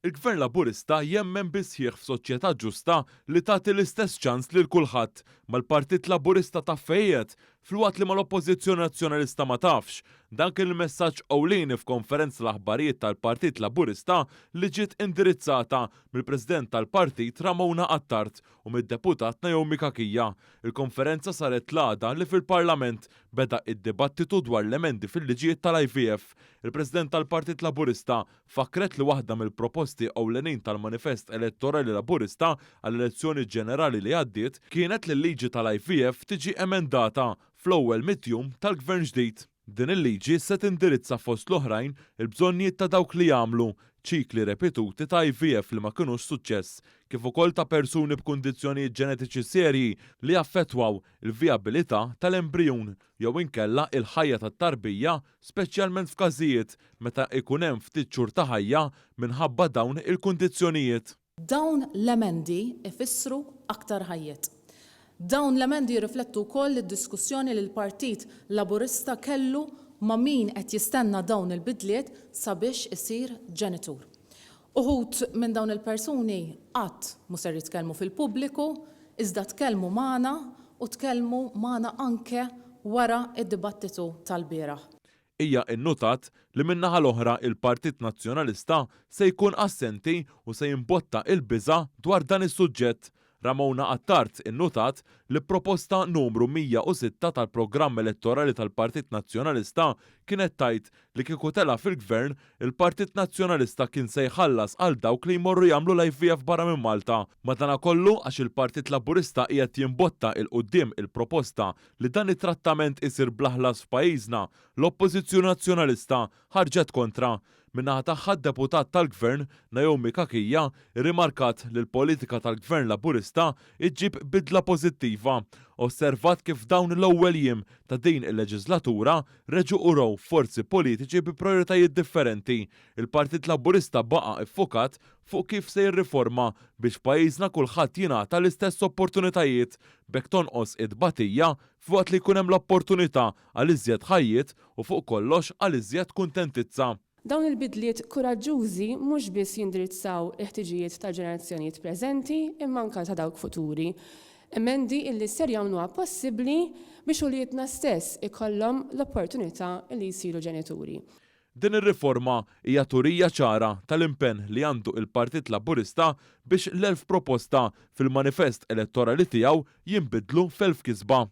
Il-Gvern Laburista jemmen bis-sħiħ f'soċjetà ġusta li tagħti l-istess ċans lil kulħadd. Mal-Partit Laburista taf fejn qiegħed, filwaqt li mal-Oppożizzjoni Nazzjonalista ma tafx. Dan kien il-messaġġ ewlieni f'konferenza tal-aħbarijiet tal-Partit Laburista li ġiet indirizzata mill-President tal-Partit Ramona Attard u mid-Deputat Naomi Cachia. Il-konferenza saret l-għada li fil-Parlament beda id-dibattitu dwar l-emendi fil-liġijiet tal-IVF. Il-President tal-Partit Laburista fakkret li waħda mill-proposti ewlenin tal-manifest elettorali Laburista għall-elezzjoni ġenerali li għaddiet kienet li l-liġi tal-IVF tiġi emendata fl-ewwel 100 jum tal-Gvern ġdid. Din il-liġi se tindirizza fost l-oħrajn il-bżonnijiet ta' dawk li jagħmlu ċikli repetuti ta' IVF li ma kinux suċċess, kif ukoll ta' persuni b'kundizzjonijiet ġenetiċi serji li jaffettwaw il-vijabilità tal-embrijun jew inkella il-ħajja tat-tarbija, speċjalment f'każijiet meta ikun hemm ftit xhur ta' ħajja minħabba dawn il-kundizzjonijiet. Dawn l-emendi ifissru aktar ħajjiet. Dawn l-emendi jirriflettu wkoll id-diskussjoni li l-Partit Laburista kellu ma' min qed jistenna dawn il-bidliet sabiex isir ġenitur. Uħud minn dawn il-persuni qatt mhu ser jitkellmu fil-pubbliku iżda tkellmu magħna u tkellmu magħna anke wara d-dibattitu tal-bieraħ. Hija innutat li min-naħa l-oħra il-Partit Nazzjonalista se jkun assenti u se jimbotta il-biża' dwar dan is-suġġett. Ramona Attard innutat li proposta numru 106 tal-programm elettorali tal-Partit Nazzjonalista kienet tgħid li kieku tela' fil-Gvern, il-Partit Nazzjonalista kien se jħallas għal dawk li jmorru jagħmlu l-IVF barra minn Malta. Madanakollu, għax il-Partit Laburista qiegħed jimbotta 'l quddiem il-proposta li dan it-trattament isir bla ħlas f'pajjiżna, l-Oppożizzjoni Nazzjonalista ħarġet kontra. Min-naħa tagħha d-Deputat tal-Gvern, Naomi Cachia, irrimarkat li l-politika tal-Gvern Laburista ġġib bidla pożittiva. Osservat kif dawn l-ewwel jiem ta' din il-leġiżlatura reġgħu urew forzi politiċi bi prijoritajiet differenti. Il-Partit Laburista baqa' ffukat fuq kif se jirriforma biex f'pajjiżna kulħadd jingħata l-istess opportunitajiet, b'hekk tonqos it-tbatija filwaqt li jkun hemm l-opportunità għal iżjed ħajjiet u fuq kollox għal iżjed kuntentizza. Dawn il-bidliet kuraġġużi mhux biss jindirizzaw il-ħtiġijiet tal-ġenerazzjonijiet preżenti imma anke ta' dawk futuri. Emendi illi ser jagħmluha possibbli biex uliedna stess ikollhom l-opportunità li jsiru ġenituri. Din ir-riforma hija turija ċara tal-impenn li għandu il-Partit Laburista biex l-1000 proposta fil-manifest elettorali tiegħu jinbidlu f'elf kisba.